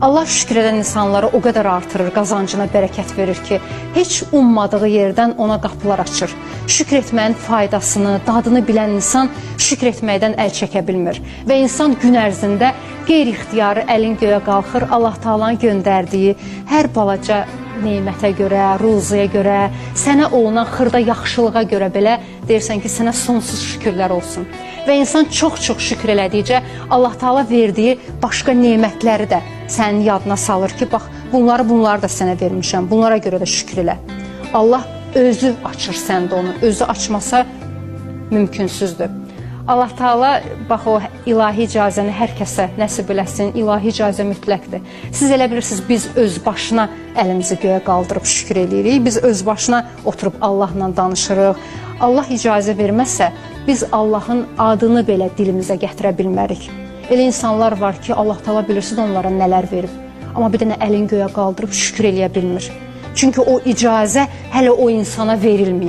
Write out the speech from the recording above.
Allah şükür edən insanları o qədər artırır, qazancına bərəkət verir ki, heç ummadığı yerdən ona qapılar açır. Şükür etməyin faydasını, dadını bilən insan şükür etməkdən əl çəkə bilmir. Və insan gün ərzində qeyri-ixtiyari əlin göyə qalxır, Allah Taala'nın göndərdiyi hər balaca nemətə görə, ruziyə görə, sənə olunan xırda yaxşılığa görə belə deyirsən ki, sənə sonsuz şükürlər olsun. Və insan çox-çox şükür elədikcə Allah Taala verdiyi başqa nemətləri də sənin yadına salır ki, bax bunları da sənə vermişəm, bunlara görə də şükür elə. Allah özü açır səndə onu, özü açmasa mümkünsüzdür. Allah Taala bax o ilahi icazəni hər kəsə nəsib eləsin. İlahi icazə mütləqdir. Siz elə bilirsiniz biz öz başına əlimizi göyə qaldırıb şükür eləyirik. Biz öz başına oturub Allahla danışırıq. Allah icazə verməsə biz Allahın adını belə dilimizə gətirə bilmərik. Elə insanlar var ki, Allah Taala bilirsiniz onlara nələr verib. Amma bir dənə əlin göyə qaldırıb şükür eləyə bilmir. Çünki o icazə hələ o insana verilməyib.